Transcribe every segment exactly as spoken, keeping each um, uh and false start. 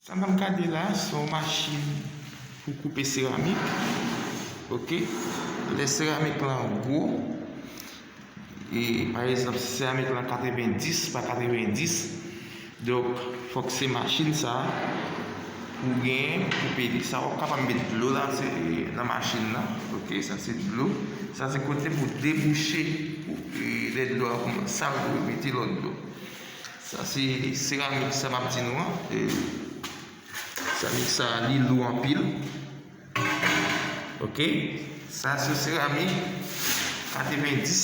Sa n ap gade la, se yon machin pou koupe seramik. Oke? Lè seramik lan gwo, e, pa egzanp, si seramik lan katrevenndis pa katrevenndis, donk, fòk se machin sa a pou genyen pou koupe li. Sa w ap kapab met dlo la, se nan machin nan. Oke, sa se dlo. Sa se kote pou debouche, pou, e, lè dlo a kòmanse sal, pou mete lòt dlo. Sa se seramik sa m ap di nou an. E, seramik sa, li lou anpil. Oke? Sa se seramik katrevenndis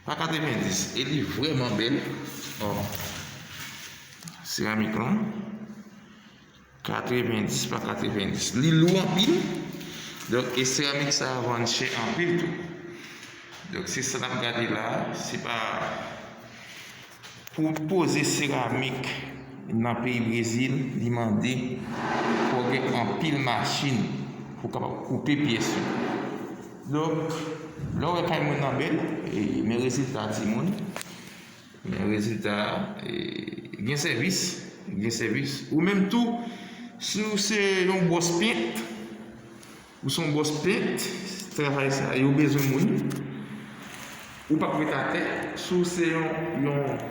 pa katrevenndis. E li vrèman bèl. Ò. Seramik lan. Katrevenndis pa katrevenndis. Li lou anpil. Donk, e seramik sa a vann chè anpil tou. Donk, se sa n ap gade la. Se pa pou poze seramik nan peyi Brezil, li mande pou w gen anpil machin pou w kapab koupe pyès yo. Donk, lè w wè kay moun nan bèl, e, men rezilta timoun. Men rezilta, e, gen sèvis, gen sèvis. Ou menm tou, si w se yon bòs pent, ou se yon bòs pent, travay sa yo bezwen moun. Ou p ap ret atè. Si w se yon, yon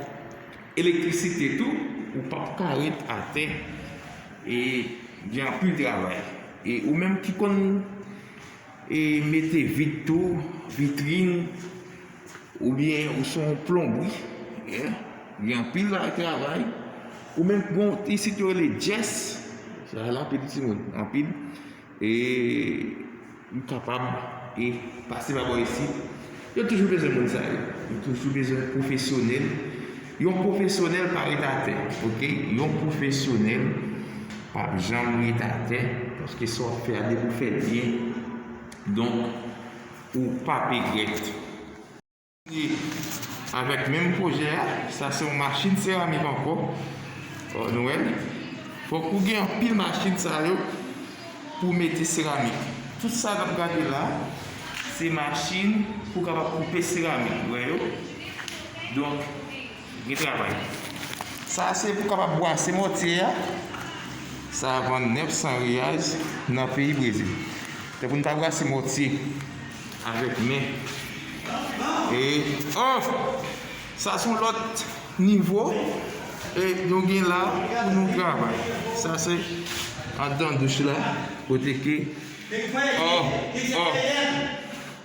elektrisite tou, ou p ap ka ret atè. E gen anpil travay. E ou menm ki konn, e, mete vit tou, vitrin, oubyen ou se yon plonbri, yeah, gen anpil travay. Ou menm, bon, isit yo rele Jess, sa la, anpil timoun, anpil. E ou kapab, e, pase pa bò isit. Yo toujou bezwen moun sa yo. Yo toujou bezwen pwofesyonèl. Yon pwofesyonèl pa ret atè, oke? Yon pwofesyonèl p ap janm ret atè, paske sa w ap fè a, depi w fè l byen, donk, ou p ap regrèt. Avèk menm pwojè a, sa se yon machin seramik ankò. Ò, nou wè l. Fòk ou gen anpil machin sa yo pou mete seramik. Tout sa n ap gade la, se machin pou kapab koupe seramik, ou wè yo. Donk, gen travay. Sa se pou kapab bwase mòtye a. Sa vann nèf san reyal nan peyi Brezil. Se pou n ta bwase mòtye avèk men. E, oh! Sa se yon lòt nivo. E nou gen la pou nou travay. Sa se anndan douch la, kote ke, oh, oh,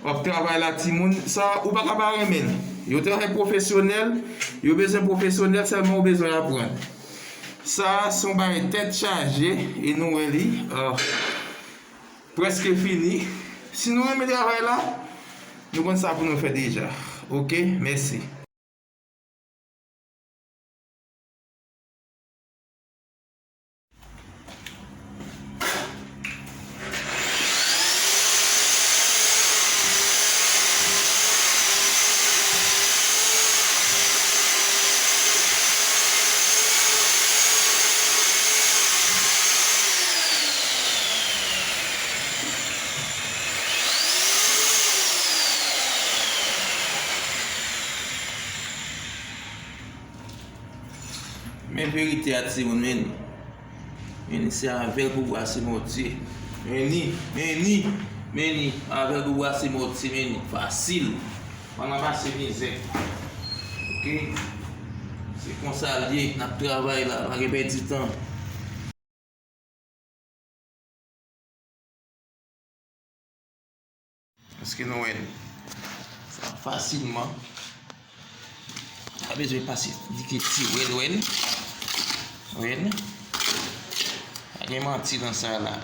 w ap travay la, timoun. Sa, ou pa ka pa renmen l. Yo travay pwofesyonèl, yo bezwen pwofesyonèl, sèlman ou bezwen aprann. Sa se yon bagay tèt chaje, e nou wè li, ah, prèske fini. Si nou renmen travay la, nou konn sa pou nou fè deja. Oke, mèsi. Men verite a, timoun, men li. Men li, se avè l pou bwase mòtye. Men li, men li, men li, avè l pou bwase mòtye, men li. Fasil. Pa nan pase mizè. Oke? Se konsa l ye, n ap travay la, pa gen pèdi tan. Èske nou wè l? Sa fasilman. Pa bezwen pase, di ke ti wè l, wè l. Wè l. Pa gen manti nan sa la.